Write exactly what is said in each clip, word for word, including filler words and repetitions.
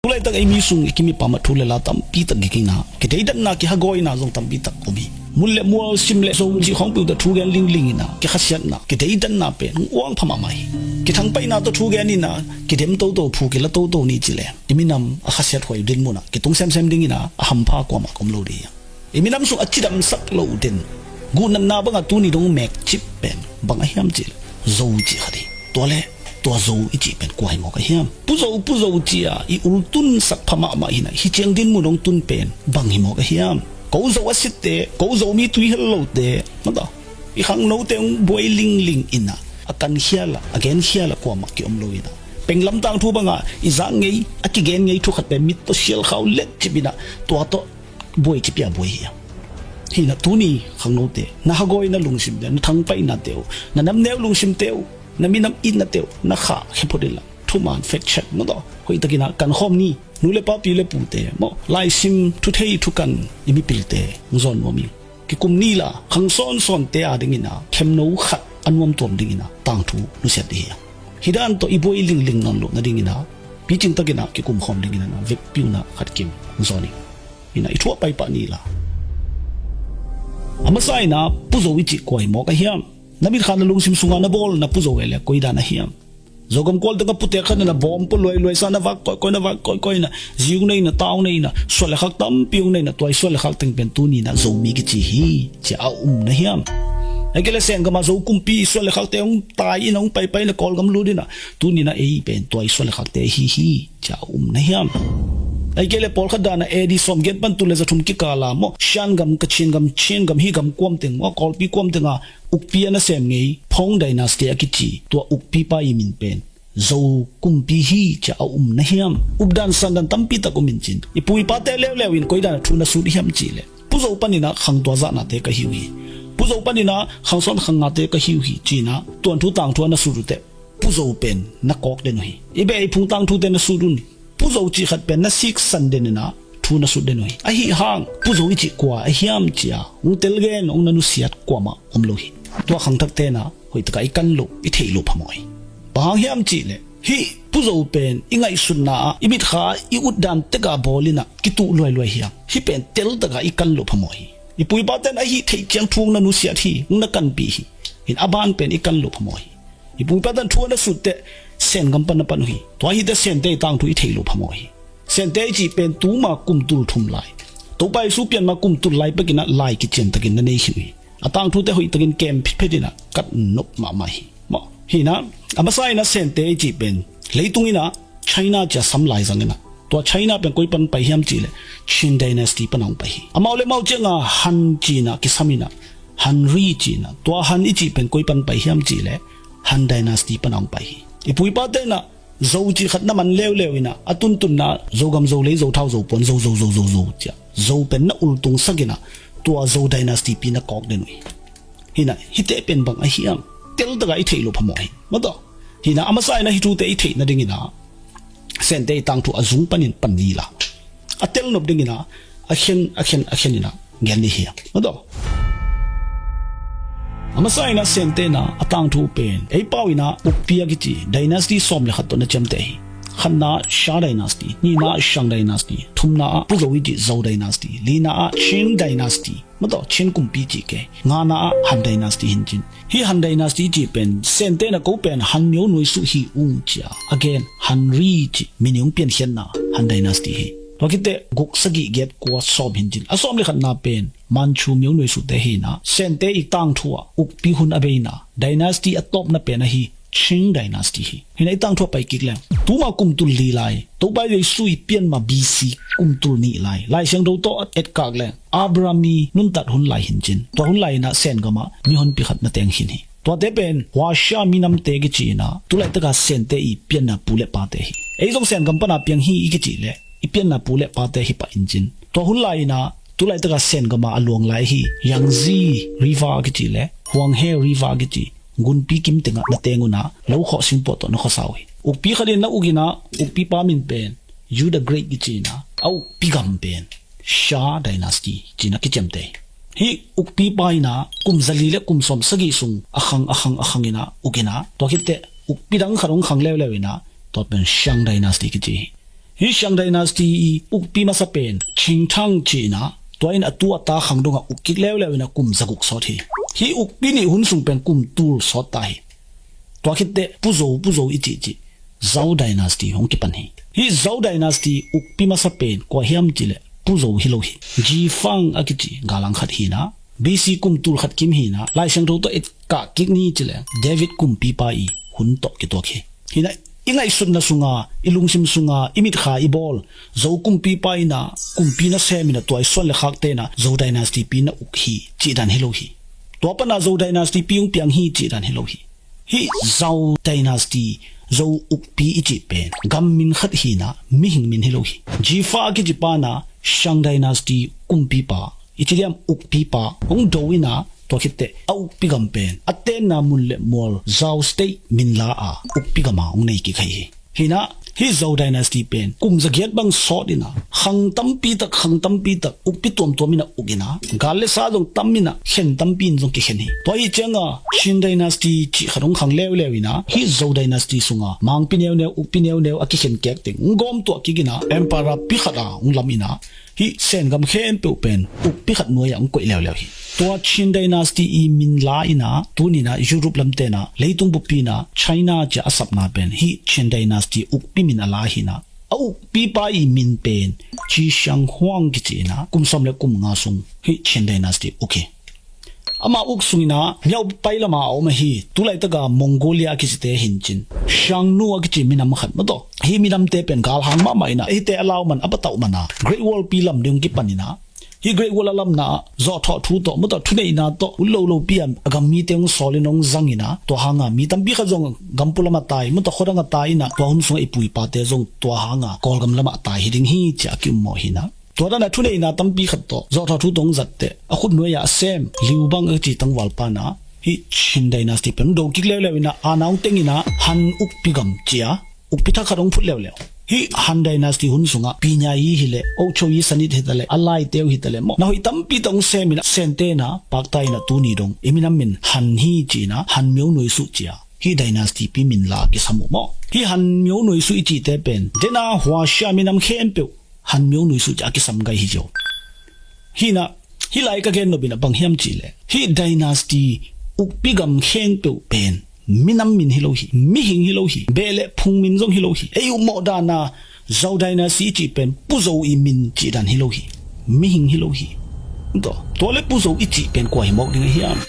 Tulaitak ei mi sung i kim i pam ah thu le la tampi tak gik ina, kideidanna, kihagawina zong tampi tak om hi. Mun le mual, sim le zo cih khawng peuh tawh thu gen lingling ina, kikhasiatna, kideidanna pen hong uang pha mahmah hi. Kithangpaihna tawh thu gen ina, kidem toto, phu kila toto ni ci le, i minam a khasiat huai dinmun ah kitung semsem ding ina, a hampha kuamah om lo ding hi. I minam sung a cidamsak lo den, guhnatna bangah tuni dong mekcip pen bang a hiam cih le, Zo cih khat hi. Tua le tua Zo i cih pen kua hi mawk a hiam? Pu Zo, Pu Zo ci-a i ultunsak pha mahmah hi ina, hih ciang dinmun hong tun pen bang hi mawk a hiam? Ko Zo a sitte, ko Zomi tuihel lote, mata, i khangnote hong buai lingling ina, a kankhial ah, a genkhial ah kuamah kiom lo ina, penglam tangthu bangah i zak ngei, a kigen ngei thu khat pen mit tawh sialkhau letcip ina, tua tawh buai cipia buai hi a. Hi ina, tuni khangnote, na hagawina lungsimte, na thangpaihnate uh, na namneu lungsimte uh, na minam itnate uh na khahkhia phot inla, thuman fact check, mata, hoihtakin a kankhawm ni. Nu le pa, pi le pute maw, laisim, thuthei thukan i mipilte hong zawn nuam ing. Kikum ni la, khang sawnsawnte a ding ina khemno khat a nuamtuam ding ina tangthu nusiat ding hi a. Hih dan tawh i buai lingling nawn loh nading ina, picing takin a kikumkhawm ding ina na vekpi un a khat kim hong zawn ing. Hi ina, i thu ah paipah ni la. A masa ina, Pu Zo i cih kua hi mawk a hiam? Na mitkha, na lungsim sunga na bawlna Pu Zo e le koi dan a hiam? Zogam kual tengah putek khat na na bawm pua luailuai sa, na vak koikoi, na vak koikoi ina, zi hong nei ina, ta hong nei ina, suan le khak tampi hong nei ina, tua i suan le khak teng pen tuni ina Zomi kici hi ci-a a um na hiam? Ahih kei le Sengam ah Zo kumpi suan le khakte hong tai ina, hong paipai ina, Kawlgam lut ina, tuni ina ei pen tua i suan le khakte hi hi ci-a a um na hiam? Ahih kei le pawlkhat dan a A D sawmgiat pan tul le za thum kikal a maw, Shan gam, Kachin gam, Chin gam, hih gam kuam teng maw, Kawlpi kuam teng a ukpi a nasem ngei, Phong Dynasty a kici, tua ukpipa i min pen Zo kumpi hi ci-a a um na hiam? Updan sandan tampi tak om in cin, i pu i pate leuleu in koi dan a thu na sut hiam cih le, Pu Zo panin a khang tua zahnate ka hi uh hi, Pu Zo panin a khang sawn khang ngate ka hi uh hi ci ina tuanthu tangthu a na sut uh teh, Pu Zo pen na kawk den uh hi. I beh i phung tangthute na sut un, Pu Zo cih khat pen na siksan den ina thu na sut den uh hi. Ahi hang Pu Zo i cih kua a hiam ci-a hong telgen, hong na nusiat kuamah om lo hi. Tua khangthakte ina hoihtak a i kan loh, i theih loh phamawh hi. Bang hang hiam cih le, hih Pu Zo pen i ngaihsutna ah, i mitkha ah, i utdan tek a bawl ina kituh luailuai hi a, hih pen teltak a i kan loh phamawh hi. I pu i pate in a hih theih ciang thu hong na nusiat hi, hong na kanpih hi. Hi ina a ban pen i kan loh phamawh hi. I pu i pate in thu a na sut teh Sengam pan na pan uh hi. Tua hi teh Sente i tangthu i theih loh phamawh hi. Sente i cih pen tuma kum tul thum lai, Topa Jesu pian ma kum tul lai pek ina lai kician takin na nei khin uh hi. A tangthute hoihtakin kem phitphet ina ka nop mahmah hi. Maw, hi ina, a masa ina Sente i cih pen leitung ina China ci-a sam lai zang ina, tua China pen koi pan pai hiam cih le, Qin Dynasty pan hong pai hi. Amau le amau ciang a Han ci ina kisam ina, Han ri ci ina, tua Han i cih pen koi pan pai hiam cih le, Han Dynasty pan hong pai hi. I pu i pate ina Zo cih khat na man leuleu ina, a tuntunna Zogam, Zolei, Zothau, Zopuan, Zo, Zo, Zo, Zo, Zo ci-a Zo pen na ultungsak ina, tua Zo Dynasty pi na kawk den uh hi. Hi ina, hihte pen bang a hiam? Teltak a i theih loh phamawh hi, mata. Hi ina, a masa ina hih thute i theih nading ina Sente i tangthu a zung panin pan ni la. A telnop ding ina a khen, a khen, a khen ina gen ni hi a, mata. A masa ina Sente ina a tangthu pen ei pau ina ukpi a kici dynasty sawm le khat tawh na ciamteh hi. Khatna ah Shang Dynasty, nihna ah Shang Dynasty, thumna ah Pu Zo i cih Zhou Dynasty, lina ah Qin Dynasty, mata, Qin kumpi cih kei, ngana ah Han Dynasty hi in cin. Hih Han Dynasty i cih pen Sente ina ko pen Han myo nuai suh hi ung ci-a a gen, Han ri cih min i hong piankhiatna Han Dynasty hi. Tua khit teh guk, sagih, giat, kua, sawm hi in cin. A sawm le khatna pen Manchu myo nuai suhte hi ina, Sente i tangthu ah ukpi hun a beina dynasty a tawpna pen ahi Qing Dynasty hi. Hi ina i tangthu ah pai kik leng, tuma kum tul li lai, Topa Jesu i pian ma B C kum tul nih lai, Lai Siangtho tawh a etkak leng Abraham i nuntat hun lai hi in cin. Tua hun lai ina Sengam ah mihonpi khat na teng khin hi. Tuate pen Huaxia minamte kici ina, tulaitak a Sente i pianna pu le pate hi. Ei zong Sengam pan a piang hi i kicih le, i pianna pu le pate hi pah in cin. Tua hun lai ina tulaitak a Sengam a a luang lai hi Yangtze River kici le Huanghe River kici gunpi kim teng ah na teng un a, lo khawh singpuah tawh na khuasa uh hi. Ukpi khat in na uk ina, ukpipa min pen Yu the Great kici ina, a ukpi gam pen Shang Dynasty ci ina kiciamteh hi. Hih ukpipa ina kum zali le kum sawm sagih sung a khang, a khang, a khang ina uk ina, tua khit teh ukpi dang khat hong khang leuleu ina, tua pen Shang Dynasty kici hi. Hih Shang Dynasty i ukpi masa pen Qin Thang ci-in ah, tua in a tu a ta khang dongah uk kik leuleu in ah kum zaguk sawt hi. Hih ukpi nih hun sung pen kum tul sawt ta hi. Tua khitteh Pu Zo, Pu Zo i cihcih Zhao Dynasty hong kipan hi. Hih Zhao Dynasty ukpi masa pen kua hiam cihleh Pu Zo hi lo hi. Ji Fang a kici galhang khat hi in ah, B C kum tul khat kim hi in ah, Lai Siangtho tawh i kah kik ni cihleh David kumpipa i hun tawh kituak hi. Hi in ah i ngaihsutna sunga, i lungsim sunga, i mitkha i bawl, Zo kumpipa in ah kumpi nasem in ah tua i suan le khakte in ah Zo Dynasty pi na uk hi cih dan hi lo hi. Tua pan ah Zo Dynasty pi hong piang hi cih dan hi lo hi. Hih Zhao Dynasty, Zo ukpi i cih pen gam min khat hi in ah mihing min hi lo hi. Ji Fa a kici pa in ah Shang Dynasty kumpipa, i ci diam, ukpipa hong do in ah, tua khitteh a ukpi gam pen a tenna mun le mual Zhao State min la a ukpi gam a hong nei kik hi hi. Hi in ah hih Zhao Dynasty pen kum zagiat bang sawt in ah khang tampi tak, khang tampi tak ukpi tuamtuam in ah uk in ah, gal le sa zong tam in ah khen tampi in zong kikhen hi. Tua hi ciang a Qin Dynasty cih khat hong khang leuleu in ah, hih Zhao Dynasty sungah mangpi neuneu, ukpi neuneu a kikhen kek teng hong gawm tuah kik in ah, emperor pi khat a hong lam in ah, hih Sen gam khempeuh pen ukpi khat nuai ah hong koih leuleu hi. Tua Qin Dynasty i min la in ah, tuni in ah Europe lamte in ah, leitung buppi in ah China ci a a sapna pen hih Qin Dynasty ukpi min a la hi in ah, a ukpipa i min pen Qi Shi Huang kici in ah, kum sawm le kum nga sung hih Qin Dynasty uk hi. Ama uk sung in ah Miaupai lam ah a om ahi, tu laitak a Mongolia a kicite hi in cin, Xiongnu a kici minam khat maw tawh. Hih minamte pen galhang mahmah in ah, eite a lau man, a patauh man a Great Wall pi lam ding hong kipan in ah, hih Great Wall a lamna ah zawhthawh thu tawh maw tawh, thuneihna tawh, ut lo lopi a gam mite hong sawl in hong zang in ah, tua hang a mi tampi khat zong gam pua lam a tai maw tawh, khuadang a tai in ah, tua hun sungah i pu i pate zong tua hang a Kawlgam lam ah tai hi ding hi ci a ki-ummawh hi in ah. Tua dan a thuneihna tampi khat tawh zawhthawh thu tawh hong zat teh, a khut nuai ah a sem Liu Bang a kici tangvalpa in ah, hih Qin Dynasty pen hong do kik leuleu in ah, aana hong teng in ah Han ukpi gam ci a ukpi thak khat hong phut leuleu. Hih Han Dynasty hun sungah Pinyayi hi leh, Ochouyi Sanit hi ta leh, a laite uh hi ta leh maw, na hoih tampi tak hong sem in ah, Sente in ah pakta in ah tuni dong i minam min Han hi ci in ah, Han Myo Nuai Suh ci a hih Dynasty pi min la a kisam uh maw. Hih Han Myo Nuai Suh i cihte pen, dena Huaxia minam khempeuh Han Myo Nuai Suh ci a kisam gai hi ziau. Hi in ah, hih lai ka gen nop in ah bang hiam cihleh, hih Dynasty ukpi gam khempeuh pen minam min hi lo hi, mihing hi lo hi, beh le phung min zong hi lo hi. Ei ummawh dan a Zhao Dynasty i cih pen Pu Zo i min cih dan hi lo hi, mihing hi lo hi. Tua, tua le Pu Zo i cih pen kua hi mawk ding a hiam?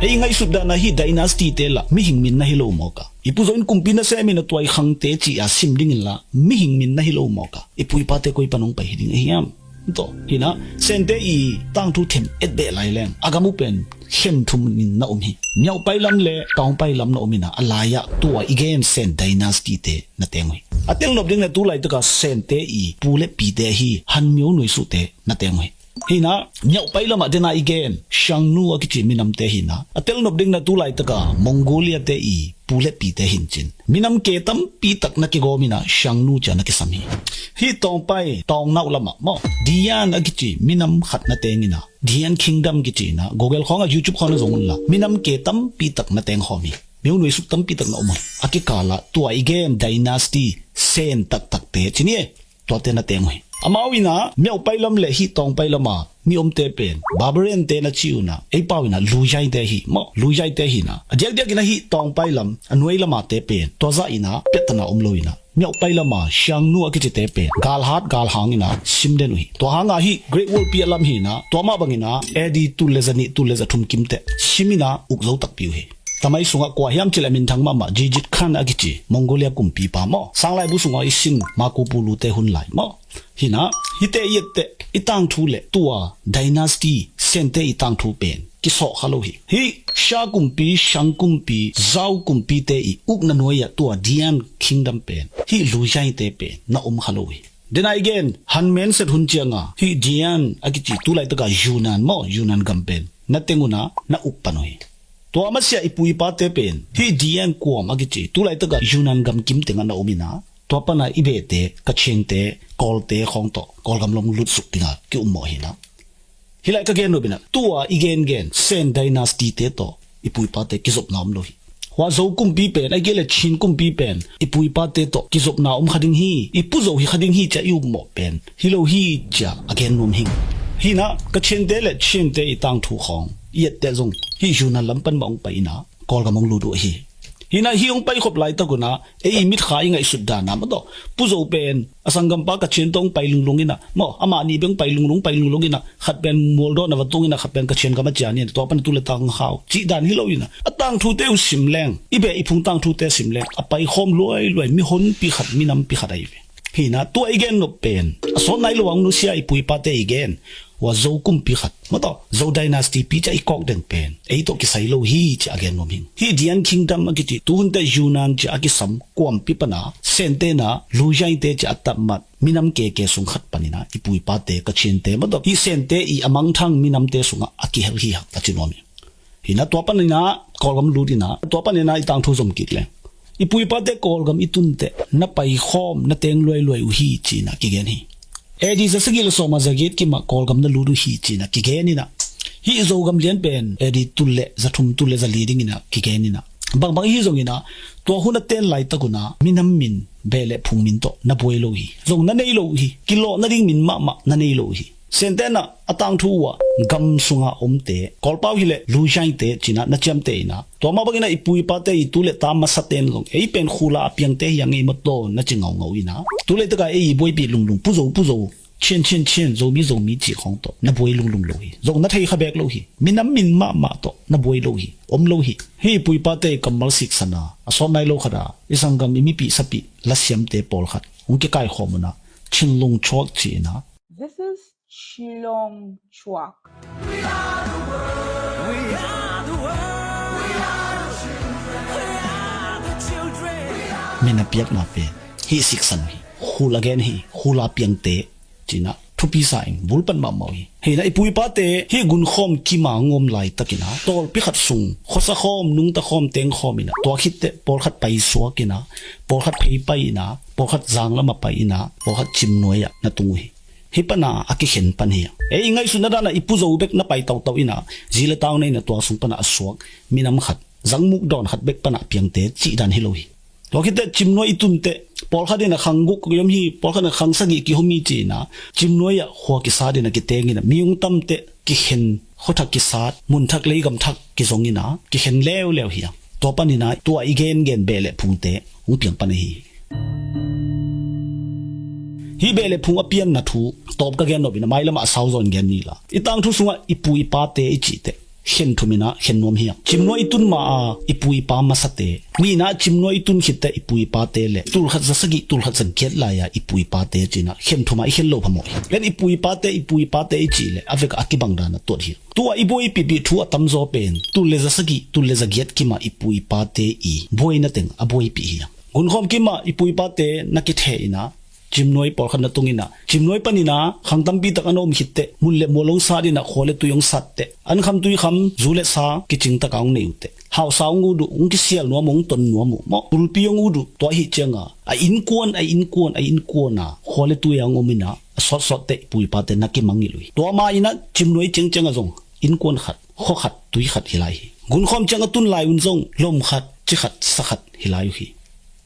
Ei ngaihsut dan a hih Dynasty te lah mihing min na hi lo mawk a, i Pu Zo in kumpi nasem in ah tua i khangte ci a sim ding in lah mihing min na hi lo mawk a, i pu i pate koi pan hong pai hi ding a hiam? Tawh, hi in ah, Sente i tangthu them et beh lai leng a gam uh pen khen thum in na om hi. Miaupai lam le Tawngpai lam na om in ah, a lai ah tua i gen Sen Dynasty te na teng uh hi. A tel nop ding le tu laitak a Sente i pu le pite ahi Han Myo Nuai Suh te na teng uh hi. Hi in ah, Miaupai lam ah dena i gen Xiongnu a kici minamte hi in ah, a tel nop ding na tu laitak a Mongolia te i pu le pite hi in cin, minam ke tampi tak na kigawm in ah Xiongnu ci a na kisam hi. Hih Tawngpai, Tawngnauh lam ah maw, Dian a kici minam khat na teng in ah, Dian Kingdom kici in ah, Google khawng ah, YouTube khawng ah na zong un la, minam ke tampi tak na teng khawm hi. Myo Nuai Suh tampi tak na om uh hi. A kikal ah tua i gen Dynasty Sen taktakte ci ni e, tuate na teng uh hi. Amau in ah Miaupai lam le hih Tawngpai lam a mi omte pen Barbarian te na ci un ah, ei pau in ah Luyaite hi maw, Luyaite hi in ah, a diakdiak in ah hih Tawngpai lam a nuai lam a te pen tua zah in ah piattana om lo in ah, Miaupai lam a Xiongnu a kicite pen galhat galhang in ah sim den uh hi. Tua hang a hih Great Wall pi a lam hi in ah, tua mah bang in ah A D tul le za nih, tul le za thum kim teh sim in ah uk zo takpi uh hi. Tamai sungah kua hiam cihleh minthang mahmah Genghis Khan a kici Mongolia kumpipa maw, sanglaibu sungah i sin Marco Polo te hun lai maw. Hi in ah, hihte i et teh i tangthu le tua Dynasty Sente i tangthu pen kisawh kha lo hi. Hih Sha kumpi, Shang kumpi, Zhao kumpite i ukna nuai ah tua Dian Kingdom pen, hih Luyaite pen na om kha lo hi. Dena i gen Han Menset hun ciang a hih Dian a kici tu laitak a Yunnan maw, Yunnan gam pen na teng un ah na uk pan uh hi. Tua masiah i pu i pate pen hih Dian kuam a kici tu laitak a Yunnan gam kim teng ah na om in ah, tua pan a i behte, Kachinte, Kawlte khawng tawh Kawlgam lam lutsuk ding a ki-ummawh hi in ah. Hih lai ka gen nop in ah, tua i gengen Sen Dynasty te tawh i pu i pate kizopna om lo hi. Tua Zo kumpi pen, a gel le Chin kumpi pen i pu i pate tawh kizopna om kha ding hi, i pu Zo hi kha ding hi cia i upmawh pen hi lo hi cia a gen nuam hing. Hinah Kachiante le Chiante i tangthu khawng i etteh zong hih Yunnan lam pan mah hong pai inah Kawlgam hong lut uh hi. Hinah hih hong paikhop laitak unah ei i mitkha i ngaihsut danah maw tawh Pu Zo pen a sanggampa Kachian tawh hong pai lunglung inah maw, amah nih bek hong pai lunglung, pai lunglung inah khat pen mualdawhna va tung inah khat pen Kachian gam a cian inah tua pan tu le tang hau cih dan hi lo inah a tangthute uh sim leng, i beh i phung tangthute sim leng a paikhawm luailuai mi honpi khat, mi nampi khat ahi ve. Hinah tua i gen nop pen a sawt nai lo a hong nusia i pu i pate i gen ua Zo kumpi khat maw tawh Zo dynasty pi cia i kawk den pen ei tawh kisai lo hi cia a gen nuam hing. Hih Dian Kingdom a kici tuhunte Yunnan cia a kisam kuampi pana Sente na Luyaite cia a tapmat minam keke sung khat paninah i pu i pate Kachiante maw tawh hih Sente i a mangthang minamte sungah a kihel hi hang a ci nuam hi. Hinah tua paninah Kawlgam lut inah tua paninah i tangthu zom kik leng i pu i pate Kawlgam i tunteh na paikhawm na teng luailuai uh hi cinah kigen hi. A D zasagih le sawma zagiat kimah Kawlgam na lut uh hi cinah kigen inah hih Zogam lian pen A D tul le zathum tul le zali dinginah kigen inah bangbang ihi zonginah tua hun a ten laitak unah minam min beh le phung min tawh na buai lo uh hi. Zong na nei lo uh hi. Kilawh nading min mahmah na nei lo uh hi. Sente na a tangthu uh ah gam sunga omte Kawlpau hileh Luyaite cinah na ciamte inah tua mah banginah i pu i pate i tu le ta masaten zong ei pen khula a piangte hi a ngei maw taw na ci ngaungau inah tu le taka ei i buaipih lunglung Pu Zo, Pu Zo, Chian, Chian, Chian, Zomi, Zomi cih khawng tawh na buai lunglung lo hi. Zong na thei kha bek lo hi. Minam min mahmah tawh na buai lo hi. Om lo hi. Hih i pu i pate i kammal siksana a sawt nai lo khata i sanggam i mipih sapih lasiamte pawlkhat hong kikaikhawm unah Chinlung Chuak ci inah This is Shillong Chuak. Min a piakna pen hih siksan hi. Khul a gen hi. Khul a piangte cinah thupi sa ing bulpan mahmah uh hi. Hinah i pu i pate hih gunkhawm kima ngawm laitakinah tawlpi khat sung khuasa khawm, nungta khawm, teng khawm inah tua khitteh pawlkhat paisuak inah pawlkhat pheipai inah pawlkhat zanglam a pai inah pawlkhat Cimnuai ah na tung uh hi. Hih pana a kikhen pan hi. Ei i ngaihsutna danah i Pu Zo bek na pai tautau inah zi le tau na inah tua sung pana a suak minam khat zangmuk dawn khat bek pana piangte cih dan hi lo hi. Tua khitteh Cimnuai i tunteh pawlkhat inah khang guk kiom hi, pawlkhat inah khang sagih kihom hi ci inah Cimnuai ah khua kisat inah kiteng inah mi ung tamteh kikhen, khuathak kisat, munthak leigamthak kizong inah kikhen leuleu hi a. Tua paninah tua i gengen beh le phungte hong piang pan ahi hi. Hih beh le phung a pianna thu tawp ka gen nop inah mailamah a sau zawn gen ni la. I tangthu sungah i pu i pate i cihte khen thum inah khen nuam hi a. Cimnuai i tun ma a i pu i pa masate, nihna Cimnuai i tun khitteh i pu i pate le tulkhat zasagih tulkhat zagiat lai-a i pu i pate cinah khen thum ah i khen lo phamawh hi. Len i pu i pate, i pu i pate i cih le a vekah a kibang dan a tuat hi. Tua i buaipihpih thu a tamzaw pen tul le zasagih tul le zagiat kimah i pu i pate i buaina teng a buaipih hi a. Gunkhawm kimah i pu i pate na kitheh inah Cimnuai pawlkhat na tung inah Cimnuai paninah khang tampi tak an a um khitteh mun le mual hong sat inah khua le tui hong satteh an kham tui kham zu le sa kicing taka hong nei uhteh hausa hong ut uh, hong kisial nuam uh, hong ton nuam uh maw, tulpi hong ut uh. Tua ahi cianga a innkuan, a innkuan, a innkuana khua le tui a hong om inah a sawtsawtteh i pu i pate na kimangngilh uh hi. Tua ma inah Cimnuai ciangcianga zong innkuan khat, khua khat, tui khat hi lai hi. Gunkhawm ciang a tun lai un zong lom khat, ci khat, sa khat hi lai uh hi.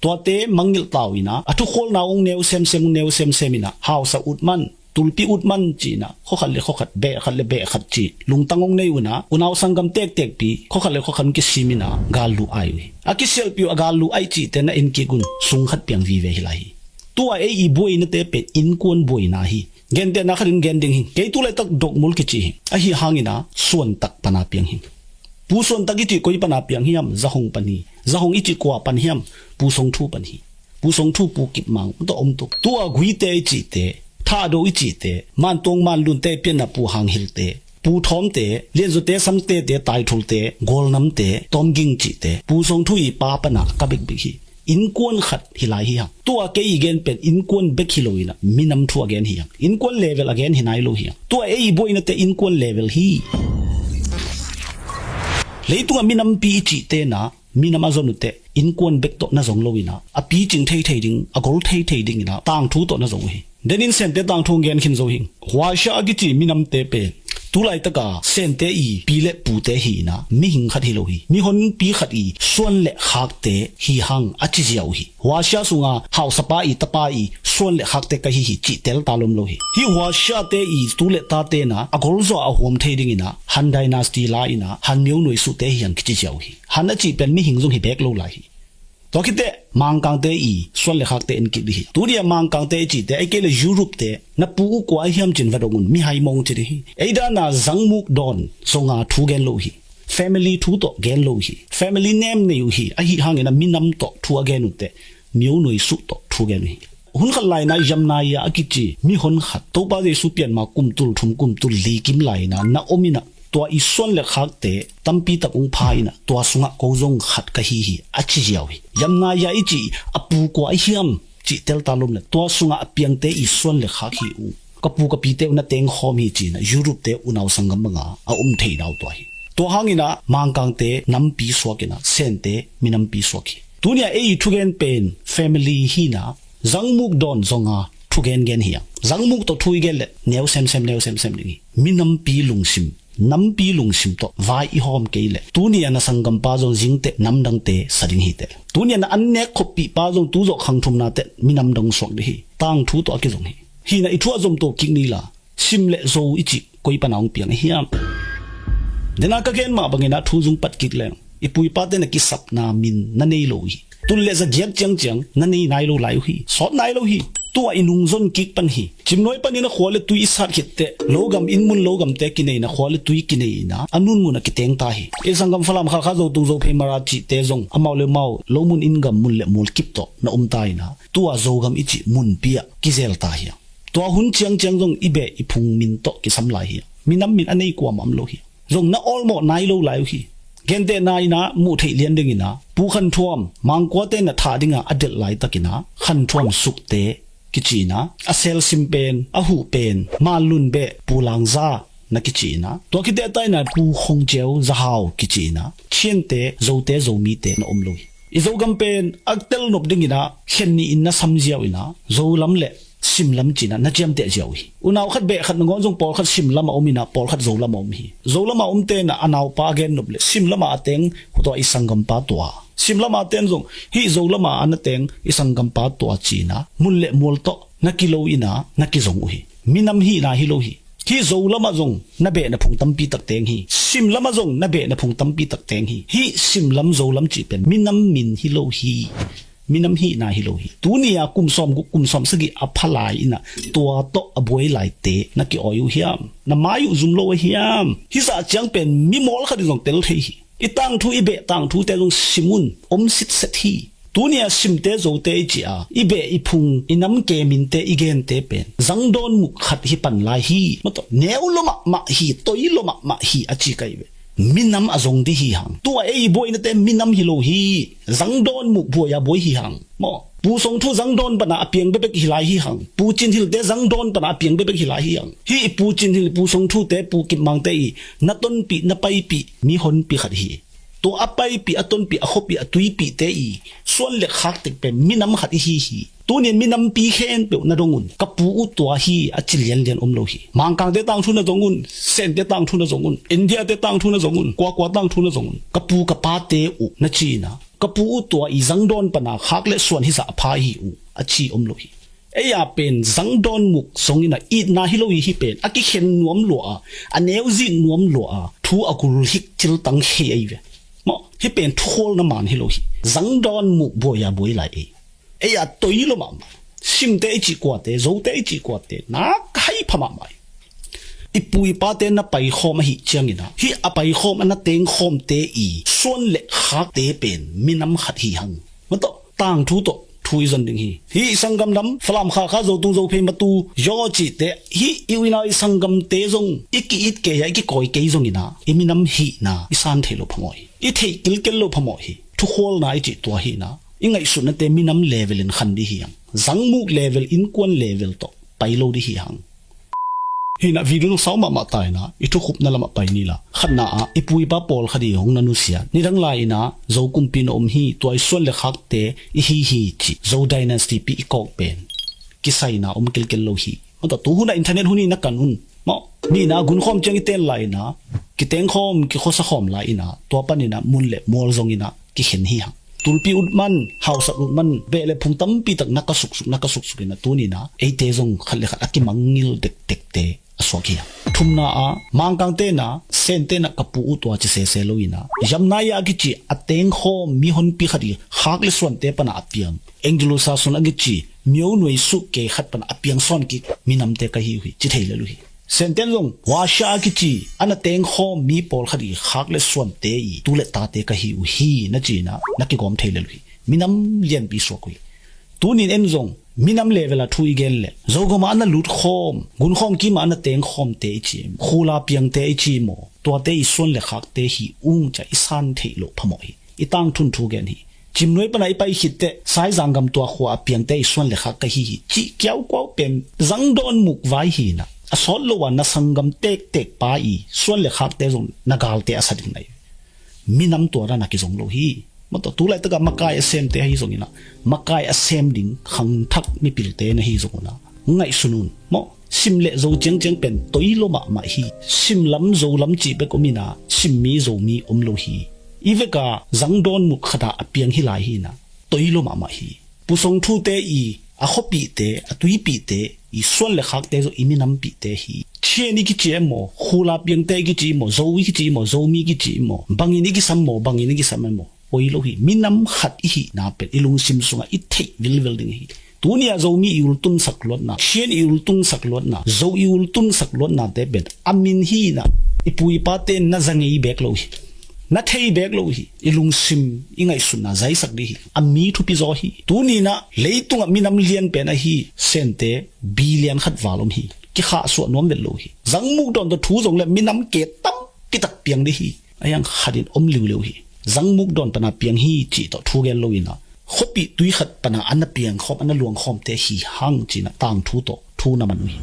Tuate mangngilh ta uh inah a thukhualna uh hong neu semsem, hong neu semsem inah hausa ut man, tulpi ut man ci inah khua khat le khua khat, beh khat le beh khat ci lungtang hong nei uh inah unau sanggam tektekpi khua khat le khua khat hong kisim inah gal luh ai uh hi. A kisialhpih uh a gal luh ai cihte na en kik un sung khat piang vive hi lai hi. Tua ei i buainate pen innkuan buaina hi. Gentehna khatin gen ding hi. Kei tu laitak Dokmul kici hi. Ahi hangin a Suantak pana piang hi. Pu Suantak i cih koi pana piang hiam? Zahong pan hi. Zahong i cih kua pan hiam? Pu Songthu pan hi. Pu Songthu, Pu Kipmang tawh om tuk. Tua Guite i cihte, Thahdo i cihte, Mantuang Manlunte pianna Pu Hanghilte, Pu Thawmte, Lianzawte, Samtete, Taithulte, Gualnamte, Tawmging cihte, Pu Songthu i pa pana ka bekbek hi. Innkuan khat hi lai hi hang. Tua kei i gen pen innkuan bek hi lo inah minam thu a gen hi hang. Innkuan level a gen hi nai lo hi hang. Tua ei i buainate innkuan level hi. Leitungah minampi i cihte na minam a zon uhteh innkuan bek tawh na zong lo inah a picing theithei ding, a gol theithei ding inah tangthu tawh na zong uh hi. Denin Sente tangthu hong gen khin zo hing. Huaisha a kici minamte pen Tulaitaka Sente i pi le pute hi inah mihing khat hi lo hi. Mihonpi khat i suan le khakte hi hang a ci ziau hi. Huasia sunga hausapa i tapa i suan le khakte ka hi hi cih telta lom lo hi. Hih Huasiate i tu le tate inah a golzaw a huam thei dinginah Han dynasty la inah Han myo nuai suhte hi hang kici ziau hi. Han a cih pen mihing zong hi bek lo lai hi. Tua khiteh Mangkangte i suan le khakte en kik dih hi. Tuni a Mangkangte i cihte ei kei le Europe te na pu uh kua a hiam cin va dong un, mihai mawng ci dih hi. Ei dana Zangmuk dawn zonga thu gen lo uh hi. Family thu tawh gen lo uh hi. Family nem nei uh hi. Ahi hangin a minam tawh thu a gen uh teh myo nuai suh tawh thu gen uh hi. Hun khat laina Yamnaya a kici mihon khat Topa Jesu pianma kum tul thum kum tul li kim laina na om inah tua i suan le khakte tampi tak ung pha inah tua sungah ko zong khat ka hi hi a ci ziau hi. Yamnaya i ci a pu kua a hiam cih telta lom le tua sungah a piangte i suan le khak hi uh. Ka pu ka pite uh na tengkhawm hi cinah Europe te unau sanggam banga a um thei nau tua hi. Tua hanginah Mangkangte nampi suak inah Sente minampi suak hi. Tunia ei i thugen pen family hinah Zangmuk dawn zonga thugen gen hi a. Zangmuk tawh thu i gen le neu semsem neu semsem ding hi. Minampi lungsim nampi lungsim tawh vai i hawm kei le tunia na sanggampa zong zingteh namdangte sa ding hi teh. Tunia na annek khoppihpa zong tuzawh khangthumna teh minamdang suak ding hi. Tangthu tawh a kizong hi. Hinah i thu a zomto kik ni la sim le zo i cih koi pana hong piang a hiam? Dena ka gen mah banginah thu zung pat kik leng i puipate na kisapna min na nei lo hi. Tul le za giat ciangciang na nei nai lo lai uh hi. Sawt nai lo hi. Tua i nungzon kik pan hi. Cimnuai panin a khua le tui i sat khitteh logam inn mun logamte kineina khua le tui kineina a nunmun a kiteng ta hi. I sanggam Falam Khalkha Zotung Zophei Mara cihte zong amau le mau lomun inn gam mun le mual kip tawh na um ta inah tua Zogam i cih munpi ah kizel ta hi a. Tua hun ciangciang zong i beh i phung min tawh kisam lai hi a. Minam min a nei kuamah om lo hi. Zong na awlmawh nai lo lai uh hi. Gentehna inah muh theih lian dinginah Pu Khanthuam Mangkuate na thah dinga a delh laitakinah Khanthuam Sukte kici inah a selsim pen a huh pen Manlun beh Pu Langza na kici inah tua khiteh tainah Pu Khongceu Zahau kici inah Chiante Zote Zomite na om lo hi. I Zogam pen a telnop dinginah khen nihin na samziau inah Zolam le simlam cinah na ciamteh ziau hi. Unau khat beh khat nangawn zong pawlkhat simlam a om inah pawlkhat Zolam a om hi. Zolam a om tenah a naupa a gennop le simlam a a teng tua i sanggampa tua. Simlam a ten zong hih Zolam a a na teng i sanggampa tua cinah mun le mual tawh na kilo inah na kizong uh hi. Minam hihna hi lo hi. Hih Zolam ah zong na beh na phung tampi tak teng hi. Simlam ah zong na beh na phung tampi tak teng hi. Hih simlam Zolam cih pen minam min hi lo hi. Minam hihna hi lo hi. Tuni a kum sawm guk kum sawm sagih a pha lai inah tua tawh a buai laite na ki-awi uh hiam? Na mai uh zum lo a hiam? Hih zah ciang pen mimawl khat in zong tel thei hi. I tangthu i beh tangthute zong sim un, om sitset hi. Tuni a simte Zote i cih a i beh i phung i nam ke minte i gente pen zangdawn muk khat hi pan lai hi. Maw tawh neu lo mahmah hi, toi lo mahmah hi a ci kai ve. Minam a zong dih hi hang. Tua ei i buainate minam hi lo hi. Zangdawn muk buai a buai hi hang. Maw Pu Song Thu zangdawn pana a piang bekbek hi lai hi hang. Pu Cin Hilte zangdawn pana a piang bekbek hi lai hi hang. Hih Pu Cin Hil, Pu Song Thute, Pu Kip Mangte i na tonpih na paipih mi honpi khat hi. Tua a paipih a tonpih a khuapih a tuipihte i suan le khak tek pen minam khat i hi hi. Tunian minampi khempeuh na dong un. Ka pu uh tua hi a ci lianlian om lo hi. Mangkangte tangthu na zong un, Sente tangthu na zong un, Indiate tangthu na zong un, kuakua tangthu na zong un, ka pu ka pate uh na ci inah ka pu uh tua i zangdawn pana khak le suan hizah a pha hi uh a ci om lo hi. Ei a pen zangdawn muk zong inah itna hi lo hi. Hih pen a kikhen nuam lua a, a neuzin nuam lua a, thu a gul hik ciltang khei ei ve. Maw hih pen thukhualna man hi lo hi. Zangdawn muk buai a buai lai ei. Ei a toi lo mahmah. Simte i cih kuate, Zote i cih kuate na ka hai pha mahmah hi. I pu i pate na paikhawm ahih ciangin ah hih a paikhawm a na tengkhawmte i suan le khakte pen minam khat hi hang. Maw tawh tangthu tawh thu i zon ding hi. Hih i sanggam lam Falam, Khalkha, Zotung, Zophei, Matu, Yaw cihte hih i uinau i sanggamte zong i ki-it kei a i kikawi kei zongin ah i minam hihna i san thei lo phamawh hi. I theih kilkel lo phamawh hi. Thukhualna i cih tua hihna i ngaihsutnate minam level in khan dih hi hang. Zangmuk level, innkuan level tawh pai lo dih hi hang. Hinah video zong sau mahmah ta inah i thukhupna lamah pai ni la. Khatna ah i pu i pa pawlkhat i hong na nusia, nidang lai inah Zo kumpi na om hi, tua i suan le khakte i hi hi cih Zo dynasty pi i kawk pen kisaina om kilkel lo hi. Maw tawh tu hunah internet hun i na kan un. Maw Nihna, gunkhawm ciang i ten lai-in ah, kitengkhawm, kikhuasa khawm lai-in ah, tua panin ah mun le mual zongin ah kikhen hi hang. Tulpi ut man, hausak ut man, beh le phung tampi tak na ka suksuk, na ka suksuk in ah, tuni-in ah eite zong khat le khat a kimangngilh dekdekte a suak hi hang. Thumna ah, Mangkangte in ah, Sente in ah ka pu uh tua ci sese lo-in ah, Yamnaya a kici a tengkhawm mi honpi khat i khak le suante pan ah a piang, Angelosasun a kici myo nuai suhkei khat pan ah a piang sawn kik minamte ka hi uh hi, ci thei lel uh hi. Senten zong, Washa a kici a na tengkhawm mi pawlkhat i khak le suante i tu le tate ka hi uh hi, na ci-in ah na kigawm thei lel uh hi. Minam lianpi suak uh hi. Tuni-in en zong, minam level ah thu i gen leh, Zogam ah a na lutkhawm, gunkhawm kim ah a na tengkhawmte i ci, khul a piangte i ci maw, tuate i suan le khakte hi ung ci-a i san theih loh phamawh hi. I tangthu in thu gen hi. Cimnuai pan ah i pai khit teh, Saizang gam tua khua a piangte i suan le khak ka hi hi, cih kiaukuau pen zangdawn muk vai hi-in ah, a sawt lo-a na sanggam tektek pa i suan le khakte zong na galte a sa ding na hi. Minam tua dan a kizong lo hi. Maw, tua tu laitak ah makai a semte ahi zongin ah, makai a sem ding khangthak mipilte na hi zongin ah, ngaihsun un. Maw, Sim le Zo ciangciang pen toi lua mahmah hi. Sim lam, Zo lam cih bek om-in ah, Simmi, Zomi om lo hi. I vek a zangdawn muk khat ah a piang hi lai hi-in ah, toi lua mahmah hi. Pu Song Thu-te i a khuapihte, a tuipihte i suan le khakte zong i minampihte hi. Chin i kici e maw, khul a piangte i kici maw, Zo i kici maw, Zomi i kici maw, bangin i kisam maw, bangin i kisam e maw, poi lo hi. Minam khat i hihna pen i lungsim sungah i theih vilvel ding hi. Tuni-ah Zomi i ultunsak luatna, Chin i ultunsak luatna, Zo i ultunsak luatnate pen a min hi-in ah, i pu i pate na za ngei bek lo hi. Na thei bek lo hi. I lungsim, i ngaihsutna zaisak ding hi. A mi thupi zaw hi. Tuni-in ah leitungah minam lian pen ahi Sente billion khat val om hi. Kikhahsuah nuam vet lo hi. Zangmuk dawn tawh thu zong le minam ke tampi tak piang ding hi. A hiang khat in om liuliu hi. Zangmuk dawn pan a piang hi cih tawh thu gen lo-in ah, khuapih tui khat pan a a na piangkhawm, a na luangkhawmte hi hang ci-in ah tangthu tawh thu na man uh hi.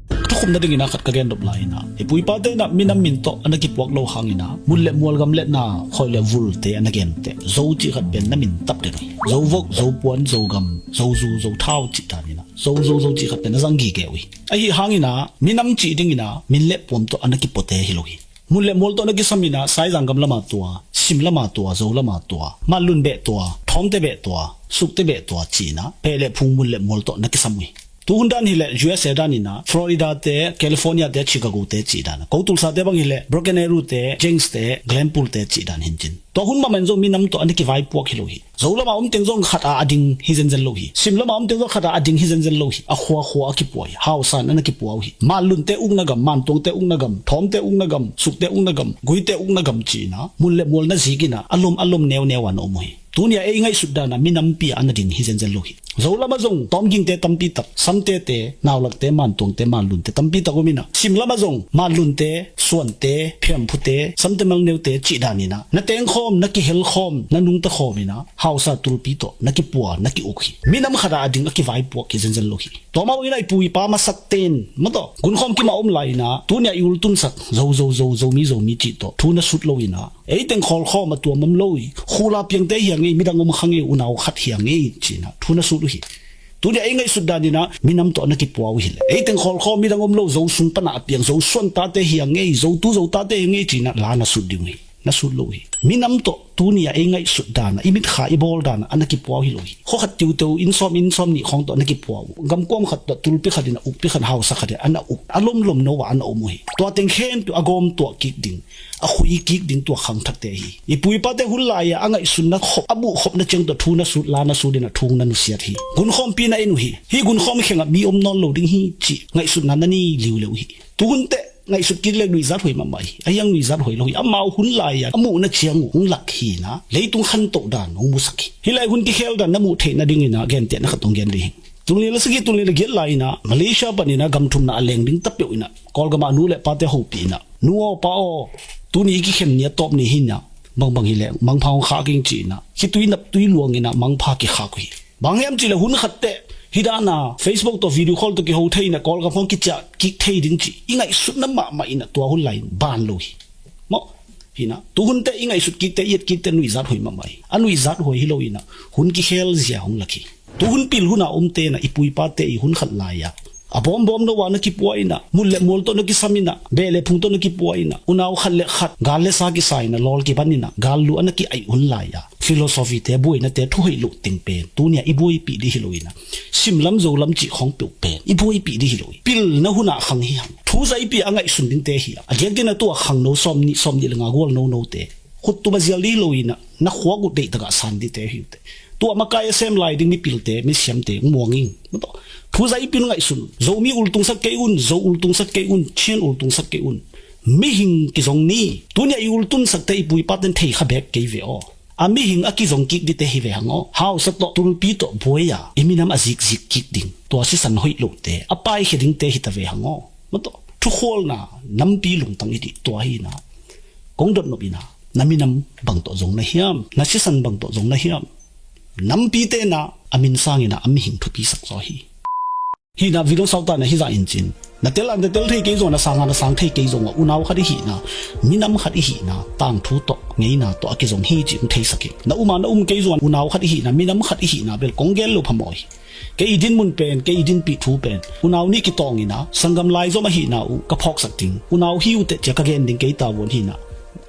Ka thukhupna dingin ah khat ka gen dop lai-in ah, i pu i pate in ah minam min tawh a na kipuak lo hangin ah, mun le mual, gam le na, khoi le vulte a na gen teh, Zo cih khat pen na min tap den uh hi. Zovok, Zopuan, Zogam, Zozu, Zothau cih danin ah, Zo, Zo, Zo cih khat pen na zang gige uh hi. Ahi hangin ah, minam cih dingin ah min le puam tawh a na kipuate hi lo hi. Mun le mual tawh na kisam-in ah, Saizang gam lam a tua, Sim lam a tua, Zo lam a tua, Manlun beh tua, Thawmte beh tua, Sukte beh tua ci-in ah, beh le phung, mun le mual tawh na kisam uh hi. Tuhun dan hileh U S A danin ah, Florida-te, California-te, Chicago-te cih dan ah, ko Tulsa-te bang hileh Broken Arrow-te, Jenks-te, Glenpool-te cih dan hi-in cin. Tua hun mahmah in zong minam tawh a na kivaipuak hi lo hi. Zo lam a om teng zong khat a a ding hi zenzen lo hi. Sim lam a om teng zong khat a a ding hi zenzen lo hi. A khuakhua a kipua hi. Hausa in a na kipua uh hi. Manlunte ukna gam, Mantuangte ukna gam, Thawmte ukna gam, Sukte ukna gam, Guite ukna gam ci-in ah, mun le mual na zik-in ah, a lom a lom neuneu a na om uh hi. Tuni-a ei ngaihsut dan a minampi a a na ding hi zenzen lo hi. Zo lam ah zong Tawmgingte tampi tak, Samtete, Naulakte, Mantuangte, Manlunte tampi tak om-in ah, Sim lam ah zong Manlunte, Suante, Phiamphute, Samte Malneute cih danin ah, na tengkhawm, na kihelkhawm, na nungta khawm-in ah, hausa tulpi tawh na kipua, na ki-uk hi. Minam khat a a ding a kivaipuak hi zenzen lo hi. Tua mah bangin ah i pu i pa masak ten, maw, tawh gunkhawm kim a om lai-in ah, tuni-a i ultunsak Zo, Zo, Zo, Zomi, Zomi cih tawh thu na sut lo-in ah, ei teng khawlkhawm a tuam om lo hi. Khul a piangte hi hang ei, midang om kha ngei, unau khat hi hang ei ci-in ah thu na sut uh hi. Tuni-a ei ngaihsut danin ah minam tawh na kipua uh hileh, ei teng khawlkhawm, midang om lo, Zo sung pan a a piang, Zo suan tate hi hang ei, Zo tu Zo tate hi hang ei ci-in ah la na sut ding uh hi. Na sut lo uh hi. Minam tawh tuni-a ei ngaihsut dan a, i mitkha i bawl dan a a na kipua uh hi lo hi. Khua khat tiuteu, inn sawm, inn sawm nih khawng tawh a na kipua uh. Gamkuam khat tawh tulpi khat in a ukpi khat, hausa khat in a na uk. A lomlom no ah a na om uh hi. Tua teng khempeuh a gawm tuah kik ding, a khui kik ding tua khangthakte hi. I pu i pate hun lai-a a ngaihsutna khop, a buhkhopna ciang tawh thu na sut, la na sut in ah thu na nusiat hi. Gunkhawmpi na en uh hi. Hih gunkhawm khengah mi om nawn lo ding hi cih ngaihsutna na nei liuliu uh hi. Tuhun teh ngaihsut kik leh nuihzat huai mahmah hi. A hiang nuihzat huai lo hi. Amau hun lai-a a muhna ciang uh hong lak hi-in ah, leitung khantoh dan hong musak hi. Hih lai hun kikhel dan na muh theih nadingin ah gentehna khat hong gen ding hi. Tul nih le sagih, tul nih le giat lai-in ah Malaysia panin ah gam thumna a leng ding tapeuh in ah, Kawlgam ah nu le pate hopih in ah, nu aw pa aw, tuni i kikhen ni a tawp ni hi-in ah, bangbang hileh mangpha hong khak ing ci-in ah, khitui naptui luang-in ah mangpha kikhak uh hi. Bang hiam cihleh hun khat teh hih dan a Facebook tawh video call tawh kiho thei-in ah, Kawlgam khawng kiciah kik thei ding cih i ngaihsutna mahmah in ah tua hun lai-in ban lo hi. Maw, hi-in ah, tuhun teh i ngaihsut kik teh, i et kik teh nuihzat huai mahmah hi. A nuihzat huai hi lo-in ah hun kikhel zia hong lak hi. Tuhun pil hun a omte in ah, i pu i pate i hun khat lai-a A bawmbawm no a na kipua inah, mul le mual tawh na kisam inah, beh le phung tawh na kipua inah, unau khat le khat gal le sa kisa inah, lawl kiban inah, gal lu a na ki-aih hun lai-ah philosophy te, buainate, thuhoih loh teng pen tunia i buaipih dih hi lo inah, simlam zolam cih khawng peuh pen i buaipih dih hi lo hi. Pilna hunah khang hi hang. Thu zaipih a ngaihsun dingte hi a, a diakdiak na tua khangno sawm nih, sawm nih le nga gual nonote khuttum a zial dih hi lo inah, na khuak uh deihtakah san dihte hi uh teh. Tua makai a sem lai ding mipilte, misiamte muang ing. Maw taw, thu zaipih ngaihsun. Zomi ultungsak kei un, Zo ultungsak kei un, Chin ultungsak kei un. Mihing kizong ni. Tunia i ultunsakte i pu i paten thei kha bek kei ve aw. A mihing a kizong kik dite hi ve hang aw. Hausa tawh, tulpi tawh buai-a i minam a zikzik kik ding, tua sisan hoih lohte a paikhia dingte hi ta ve hang aw. Maw taw, thukhualna nampi lungtang i dih tua hi inah, kong dotnop inah, na minam bang tawh zong na hiam? Na sisan bang tawh zong na hiam? Nampite inah a min sang inah a mihing thupi sak zaw hi. Hi inah, video sautan ah hizah in cin, na tel a na tel thei kei zong, na sang a na sang thei kei zong ah, unau khat i hihna, minam khat i hihna tangthu tawh, ngeina tawh a kizong hi cih hong theisak in. Na um a na um kei zong ah, unau khat i hihna, minam khat i hihna bel kong gen loh phamawh hi. Kei i dinmun pen, kei i dinpih thu pen, unau nih kitawng inah, sanggam laizom ahihna uh ka phawksak ding. Unau hi uh teh ci-a ka gen ding kei tavuan hi inah,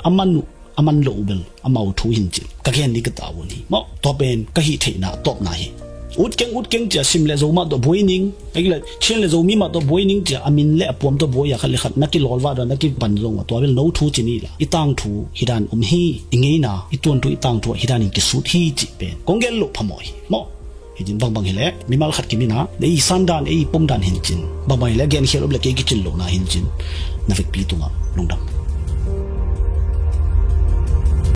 a man uh, a man loh uh bel amau thu hi in cin ka gen ding ka tavuan hi. Maw, tua pen ka hih theihna tawpna hi. Utkeng, utkeng ci-a sim le Zo mah tawh buai ning, a le Chin le Zomi mah tawh buai ning ci-a, a min le a puam tawh buai-a khat le khat na kilawlvah dan, na kiban zong ah, tua bel no thu ci ni la, i tangthu hi dan om hi. I ngeina, i tuanthu, i tangthu ah hi dan in kisut hi cih pen kong gen loh phamawh hi. Maw, hi cin, bangbang hileh mimal khat kim inah, ei sandan, ei pomdan hi in cin, bangbang hileh genkhial om le kei kicin lohna hi in cin, na vekpi tungah lungdam.